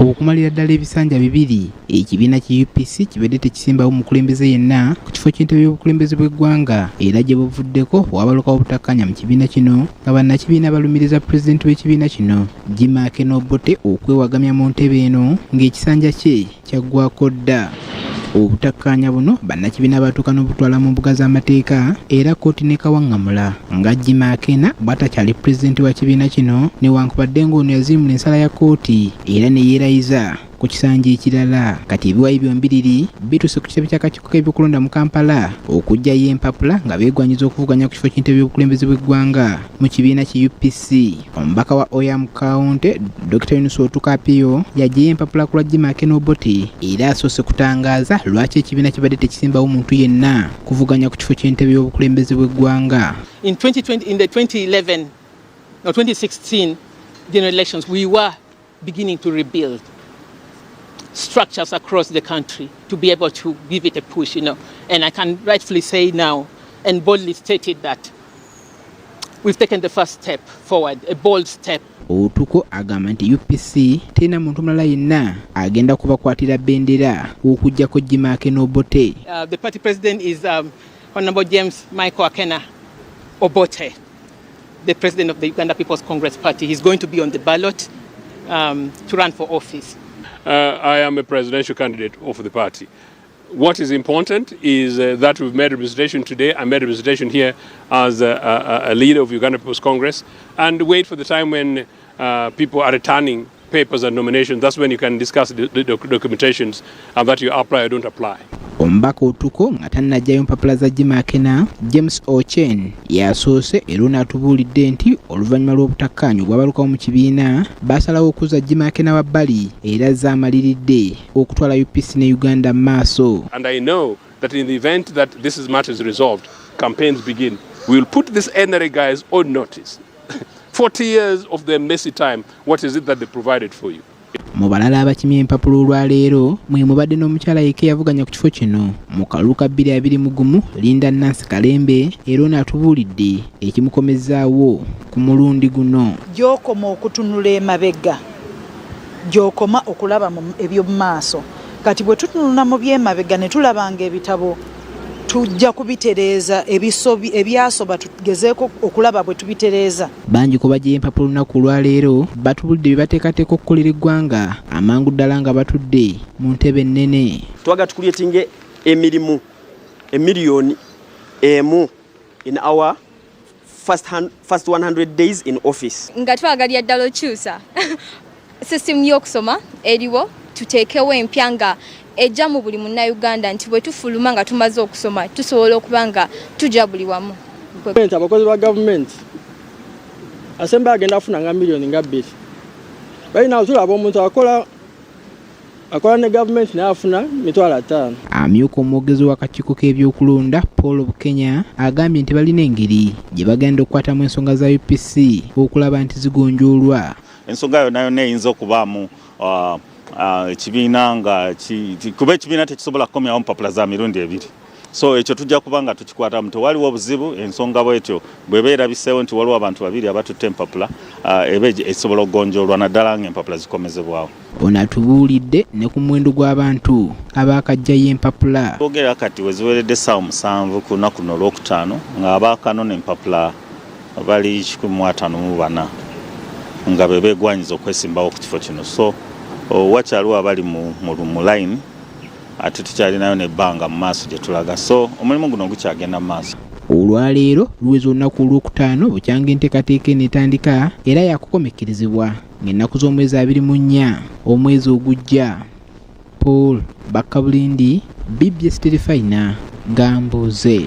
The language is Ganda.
Okumalira ddala ebisanja 2 ekibiina ki UPC kibadde tekisimbawo mukulembeze yenna ku kifo ky'entebe y'obukulembeze bw'eggwanga, era gye buvuddeko wabalukawo obutakkaanya mu kibiina kino nga bannakibiina balumiriza pulezidenti w'ekibiina kino Jimmy Akena Obote okwewagamya mu ntebe eno ng'ekisanja kye kyaggwako dda. Obutakkaanya buno bannakibiina batuuka n'obutwala mu mbuga z'amateeka era kkooti n'ekawaŋŋamula nga Jimmy Akena bw'atakyali pulezidenti wa kibiina kino, newankubadde ng'ono yaziimula ensala ya kkooti era ne yeerayiza ku kisanja ekirala. Kati ebiwayi byombiriri bituuse ku kitebe ky'akakiiko k'ebyokulonda mu Kampala okuggyayo empapula nga beegwanyiza okuvuganya ku kifo ky'entebe y'obukulembeze bw'eggwanga mu kibiina ki UPC. Omubaka wa Oyam County Dr. Yunus Otuko Apio yaggyeyo empapula ku lwa Jimmy Akena Obote era asoose kutangaaza lwaki ekibiina kibadde tekisimbawo muntu yenna kuvuganya ku kifo ky'entebe y'obukulembeze bw'eggwanga. In 2020, in the 2011 or 2016 general elections, we were beginning to rebuild structures across the country to be able to give it a push. And I can rightfully say now and boldly state it that we've taken the first step forward, a bold step. Otuko agamba nti UPC terina muntu mulala yenna agenda kubakwatira bendera okuggyako Jimmy Akena Obote. The party president is Honorable James Michael Akena Obote, the president of the Uganda People's Congress Party. He's going to be on the ballot to run for office. I am a presidential candidate of the party. What is important is that we've made a presentation today. I made a presentation here as a leader of Uganda People's Congress, and wait for the time when people are returning papers and nominations. That's when you can discuss the documentations and that you apply or don't apply. Omubaka Otuko nga tannajjayo mpapula za Jimmy Akena, James Ochen yasoose era ono atubuulidde nti oluvannyuma lw'obutakkaanya obwabalukawo mu kibiina baasalawo okuzza Jimmy Akena wabbali era zaamaliridde okutwala UPC ne Uganda mu maaso. And I know that in the event that this is matter is resolved, campaigns begin. We will put these NRA guys on notice. 40 years of their messy time, what is it that they provided for you? Mu balala abakimye empapula olwaleero mwe mubadde n'omukyala yekka eyavuganya ku kifo kino mu kalulu ka 2021, Linda Nancy Kalembe, era ono atubuulidde ekimukomezaawo ku mulundi guno. Gy'okoma okutunula emabega, gy'okoma okulaba mu eby'omu maaso. Kati bwe tutunula mu byemabega ne tulaba nga ebitabo tujja kubitereeza, ebisobi ebyasoba tugezeeko okulaba bwe tubitereeza. Bangi ku baggyeyo empapula olunaku olwaleero batubulidde bye bateekateeka okukolera eggwanga amangu ddala nga batudde mu ntebe ennene. Twagala tucreatinge emirimu 1 million in our first 100 days in office. Nga twagalira ddala okyusa sisitimu y'okusoma eriwo, tuteekewo empya nga ejja mu buli munnayuganda, nti bwe tufuluma nga tumaze okusoma tusobola okuba nga tujja buli wamu. Abakozi ba gavumenti asemba agenda afuna nga miliyoni nga 2. Balina tulaba omuntu akola akola ne gavumenti naye afuna 500,000. Amyuka omwogezi w'akakiiko k'ebyokulonda Paul Bukenya agambye nti balina engeri gye bagenda okukwatamu ensonga za UPC okulaba nti zigonjoolwa. Ensonga yonna yonna eyinza okubaamu ekibiina nga kuba ekibiina tekisobola kukomyawo mpapula za mirundi ebiri, so ekyo tujja kuba nga tukikwatamu. Tewaliwo obuzibu. Ensonga bwetyo bweba erabiseewo nti waliwo abantu babiri abatutte empapula, eba esobola okugonjoolwa, naddala nga empapula zikomezebwawo. Ono atubuulidde ne ku muwendo gw'abantu abaakaggyayo empapula. Twogera kati we ziweredde essaawa 7 ku lunaku luno olwokutaano ng'abaakanona empapula bali 154 nga be beegwanyiza okwesimbawo ku kifo kino. So wakyaliwo abali mu line, ate tukyalinayo nebbanga mu maaso gye tulaga, so omulimu guno gukyagenda mu maaso. Olwaleero luweza olunaku olwokutaano bukyanga enteekateeka eno etandika, era yakukomekkerezebwa ng'ennaku z'omwezi 24 omwezi ogujja. Paul Bakabulindi, BBS Terefayina, Gambuuze.